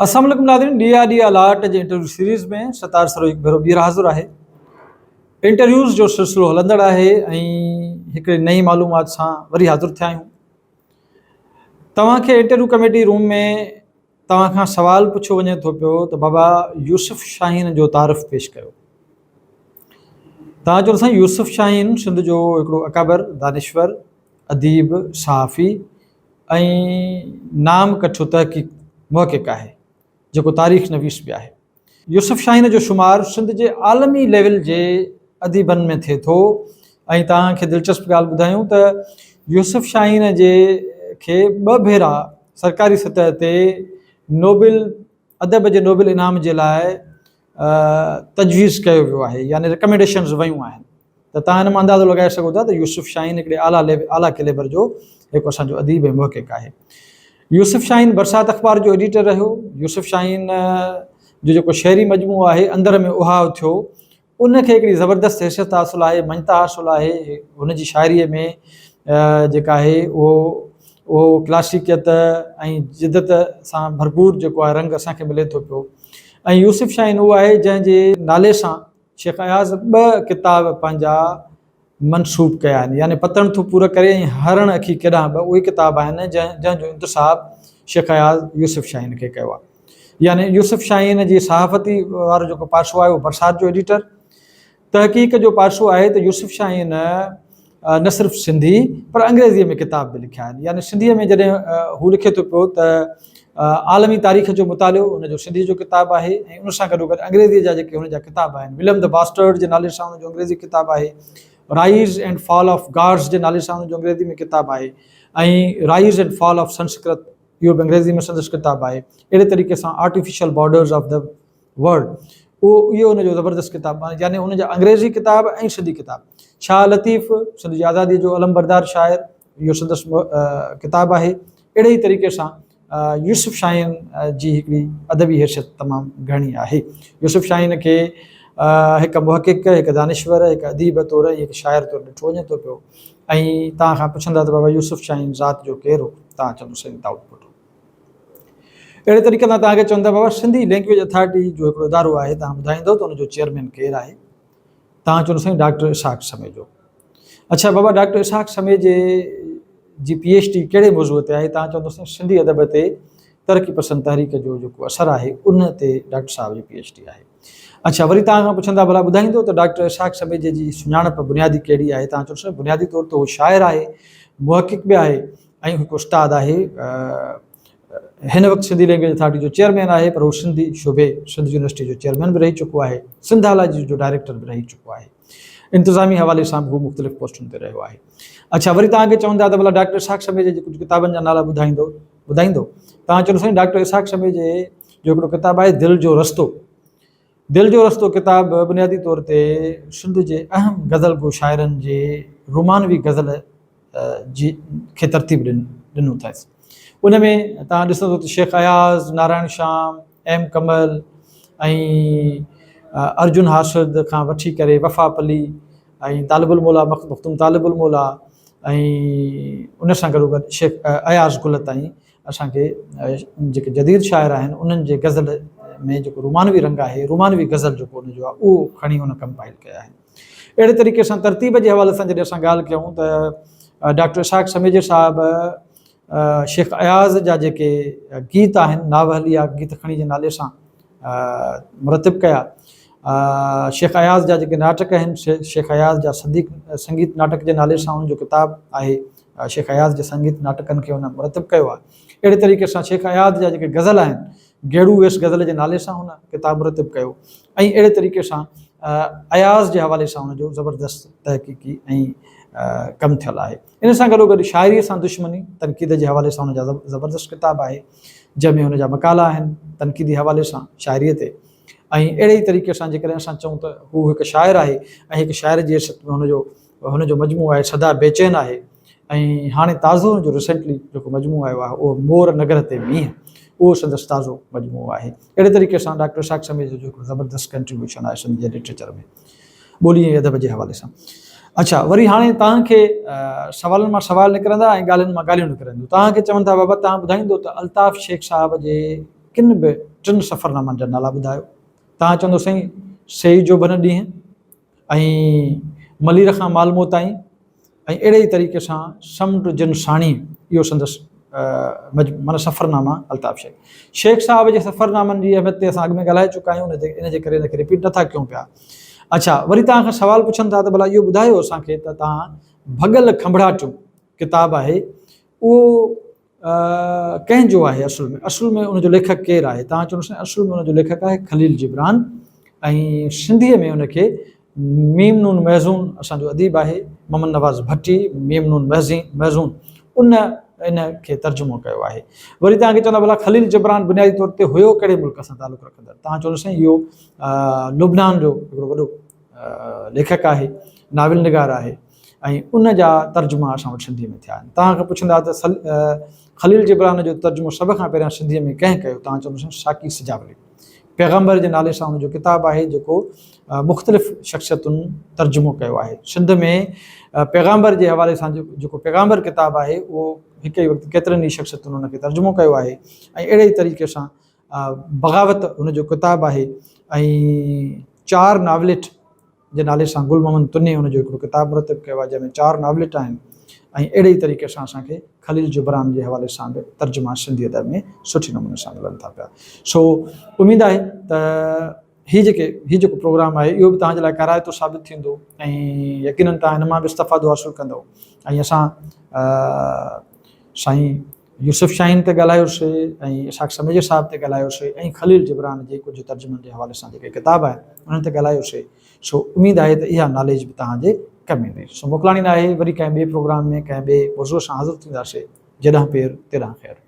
السلام عليڪم ناظرين ڊي I D الاٽ جي انٽرويو سيريز ۾ ستار سرو هڪ ڀيرو ٻيهر حاضر آهي انٽرويوز جو سلسلو هلندڙ آهي ۽ هڪڙي نئين معلومات سان وري حاضر ٿيا آهيون توهان کي انٽرويو ڪميٽي روم ۾ توهان کان سوال پڇيو وڃي ٿو پيو ته بابا يوسف شاهين جو تعارف پيش ڪيو. توهان چوندو سائين يوسف شاهين سنڌ جو هڪڙو اڪابر دانشور، اديب، صحافي ۽ نام ڪٺو تحقيق محقق آهي جيڪو تاريخ نويس به آهي. يوسف شاهين جو شمار سنڌ جي عالمي ليول جي اديبن ۾ ٿئي ٿو ۽ توهان کي دلچسپ ڳالهه ٻڌايون ته يوسف شاهين جي کي ٻه ڀيرا سرڪاري سطح تي نوبل ادب جي نوبل انعام جي لاء تجويز ڪيو ويو آهي يعني رڪمينڊيشنز ويون آهن ته توهان ان مان اندازو لڳائي سگهو ٿا ته يوسف شاهين هڪڙي اعليٰ ليول اعليٰ ڪليبر جو هڪ اسان جو اديب ۽ محقق آهي. يوسف شاهين برسات اخبار جو ايڊيٽر رهيو. يوسف شاهين جو جيڪو شعري مجموعو آهي اندر ۾ اهاء ٿيو ان کي هڪڙي زبردست حيثيت حاصل آهي، مڃتا حاصل آهي. هن جي شاعريء ۾ جيڪا آهي اهو اهو ڪلاسيڪيت ۽ جدت سان ڀرپور جيڪو آهي رنگ اسان کي ملي ٿو پيو ۽ يوسف شاهين اهو آهي جنهن جي نالي سان شيخ اياز ٻه ڪتاب پنهنجا منسوب ڪيا آهن يعني پتڻ ٿو پور ڪري ۽ هرڻ اکي ڪيڏانهن به اهي ڪتاب آهن جنهن جنهن جو انتساب شيخ اياز يوسف شاهين کي ڪيو آهي يعني يوسف شاهين جي صحافتي وارو جيڪو پاسو آهي اهو برسات جو ايڊيٽر تحقيق جو پاسو آهي ته يوسف شاهين نه صرف سنڌي پر انگريزيء ۾ ڪتاب به لکيا آهن يعني سنڌيء ۾ جڏهن هو لکي ٿو پيو ته عالمي تاريخ جو مطالعو ان جو سنڌيء جو ڪتاب آهي ۽ ان سان گڏوگڏ انگريزيء جا جيڪي هن جا ڪتاب آهن وليم the bastard جي نالي سان ان جو انگريزي ڪتاب آهي rise and fall of gods جي نالي سان ان جو انگريزي ۾ ڪتاب آهي ۽ rise and fall of Sanskrit اهو به انگريزي ۾ سندس ڪتاب آهي اهڙي طريقي سان artificial borders of the world اهو اهو ان جو زبردست ڪتاب يعني ان جا انگريزي ڪتاب ۽ سنڌي ڪتاب شاهه لطيف سنڌ جي آزادي جو علمبردار شاعر اهو سندس ڪتاب آهي اهڙي ئي طريقي سان يوسف شاهين جي هڪڙي ادبي حيثيت تمام گهڻي آهي يوسف شاهين کي هڪ محقق هڪ دانشور هڪ اديب طور ۽ هڪ شاعر طور ڏٺو وڃي ٿو پيو ۽ توهان کان پڇندا ته بابا يوسف شاهين ذات جو ڪير هو توهان چوندو سائين دائود پوٽو اهڙي طريقي سان توهان کي چون ٿا بابا سنڌي لينگويج اٿارٽي جو هڪڙو ادارو آهي توهان ٻڌائيندو ته ان جو چيئرمين ڪير آهي توهان چوندو سائين ڊاڪٽر اسحاق سميجو اڇا بابا ڊاڪٽر اسحاق سميجي جي پي ايڇ ڊي ڪهڙي موضوع تي آهي توهان چوندو سائين سنڌي ادب تي ترقي پسند تحريڪ جو جيڪو اثر آهي ان تي ڊاڪٽر صاحب جي پي ايڇ ڊي آهي اڇا وري توهان کان پڇندا ڀلا ٻڌائيندو ته ڊاڪٽر اسحاق سميجي جي سڃاڻپ بنيادي ڪهڙي آهي توهان چوندو سائين بنيادي طور تي هو شاعر آهي محقق به آهي ۽ هڪ استاد آهي هن وقت سنڌي لينگويج اٿارٽي جو چيئرمين آهي پر هو سنڌي شعبي سنڌ يونيورسٽي جو چيئرمين به رهي چڪو آهي سنڌالاجي جو ڊائريڪٽر به رهي چڪو آهي انتظامي حوالي سان به هو مختلف پوسٽن تي رهيو آهي اڇا وري توهان کي چوندا ته ڀلا ڊاڪٽر اسحاق سميجي جي ڪجهه ڪتابن جا نالا ٻڌائيندو ٻڌائيندو توهان چوندو سائين ڊاڪٽر اسحاق سميجي جو هڪڙو ڪتاب آهي دل جو رستو دل جو رستو ڪتاب بنيادي طور تي سنڌ جي اهم غزل گو شاعرن جي رومانوي غزل جي کي ترتيب ڏنو اٿس. ان ۾ توهان ڏسندو ته شيخ اياز، نارائڻ شيام، ايم ڪمل ۽ ارجن حاسد کان وٺي ڪري وفا پلي ۽ طالب الموليٰ مخدوم طالب الموليٰ ۽ ان سان گڏوگڏ شيخ اياز گل تائين اسان کي جيڪي جديد شاعر آهن انهن جي غزل ۾ جيڪو رومانوي رنگ آهي رومانوي غزل جيڪو ان جو آهي اهو کڻي ان ڪمپائل ڪيا آهن اهڙي طريقي سان ترتيب جي حوالي سان جڏهن اسان ڳالهه ڪيون ته ڊاڪٽر اسحاق سميجي صاحب شيخ اياز جا جيڪي گيت آهن ناوهلي آ گيت کڻي جي نالي سان مرتب ڪيا شيخ اياز جا جيڪي ناٽڪ آهن شيخ اياز جا سنگيت ناٽڪ جي نالي سان ان جو ڪتاب آهي شيخ اياز جي سنگيت ناٽڪن کي هن مرتب ڪيو آهي. اهڙي طريقي سان شيخ اياز جا جيڪي غزل آهن، گيڙو ويس غزل جي نالي سان هن ڪتاب مرتب ڪيو ۽ اهڙي طريقي سان اياز جي حوالي سان هن جو زبردست تحقيقي ۽ ڪم ٿيل آهي. ان سان گڏوگڏ شاعريء سان دشمني، تنقيد جي حوالي سان هن جا زبردست ڪتاب آهي، جنهن ۾ هن جا مقالا آهن تنقيدي حوالي سان شاعريء تي ۽ اهڙي ئي طريقي سان جيڪڏهن اسان چئون ته هو هڪ شاعر آهي ۽ هڪ شاعر جي حيثيت ۾ هن جو هن جو مجموعو آهي سدا بيچين آهي ۽ هاڻي تازو هن جو ريسينٽلي جيڪو مجموعو آيو آهي اهو مور نگر تي مينهن اهو سندس تازو مجموعو آهي. اهڙي طريقي سان ڊاڪٽر اسحاق سميجو جو هڪڙو زبردست ڪنٽريبيوشن آهي سنڌ جي لٽريچر ۾ ٻولي ۽ ادب جي حوالي سان. اڇا وري هاڻي توهان کي سوالن مان سوال نڪرندا ۽ ڳالهين مان ڳالهيون نڪرنديون. توهان کي چون ٿا بابا توهان ٻڌائيندو ته الطاف شيخ صاحب جي. ڪن به ٽن سفرنامن جا نالا ٻڌايو. توهان چوندو سائين سيئي جوڀن ڏينهن ۽ ملير کان مالمو تائين ۽ اهڙي ئي طريقي سان سمنڊ جن ساڻي اهو سندس معنيٰ سفرناما الطاف شيخ شيخ صاحب جي سفرنامن جي اهميت تي اسان اڳ ۾ ڳالهائي چڪا آهيون ان جي ڪري ان کي رپيٽ نٿا ڪيون پيا. اڇا وري توهان کان سوال پڇن ٿا ته ڀلا اهو ٻڌايو اسان کي ته توهان ڀڳل کنڀڙاٽيون ڪتاب آهي اهو ڪنهن جو آهي اصل ۾ اصل ۾ ان جو ليکڪ ڪير آهي؟ توهان چوندو سائين اصل ۾ ان جو ليکڪ آهي خليل جبران ۽ سنڌيء ۾ ان کي ميم نون محزون اسان جو اديب آهي محمد نواز ڀٽي ميم نون محزون ان ان کي ترجمو ڪيو آهي. وري توهان کي چوندا ڀلا خليل جبران بنيادي طور تي هيو ڪهڙي ملڪ سان تعلق رکندڙ؟ توهان چوندو سائين اهو لبنان جو هڪڙو وڏو ليکڪ آهي، ناول نگار آهي ۽ ان جا ترجما اسان وٽ سنڌيء ۾ ٿيا آهن. توهان کان پڇندا ته خليل جبران جو ترجمو سڀ کان پهريان سنڌيء ۾ ڪنهن ڪيو؟ توهان چوندو سائين ساقي سجاولي. پيغمبر جي نالي سان ان جو ڪتاب آهي جيڪو مختلف شخصيتن ترجمو ڪيو آهي. سنڌ ۾ پيغامبر جي حوالي سان جيڪو پيغامبر ڪتاب آهي اهو هڪ ئي وقت ڪيترن ئي شخصيتن ان کي ترجمو ڪيو آهي ۽ اهڙي ئي طريقي سان بغاوت هن جو ڪتاب آهي ۽ چار ناوليٽ جي نالي سان گل محمد تني ان جو هڪڙو ڪتاب مرتب ڪيو آهي جنهن ۾ چار ناوليٽ آهن ۽ اهڙي ئي طريقي سان اسان کي خليل جبران جي حوالي سان به ترجما سنڌي ادب ۾ سٺي نموني سان ملن ٿا پيا. سو اميد آهي ته هي جيڪي هي جيڪو پروگرام آهي اهو به توهان جي لاء ڪارائتو ثابت ٿيندو ۽ يقينن توهان هن مان به استفادو حاصل ڪندو ۽ اسان سائين يوسف شاهين تي ڳالهايوسي ۽ اسحاق سميجو صاحب تي ڳالهايوسي ۽ خليل جبران جي ڪجهه ترجمن جي حوالي سان جيڪي ڪتاب آهن انهن تي ڳالهايوسي سو اميد آهي ته اها ناليج به توهان جي ڪم ايندي سو موڪلاڻي ناهي وري ڪنهن ٻئي پروگرام ۾ ڪنهن ٻئي موضوع سان حاضر ٿينداسي جيڏانهن پير تيڏانهن خير.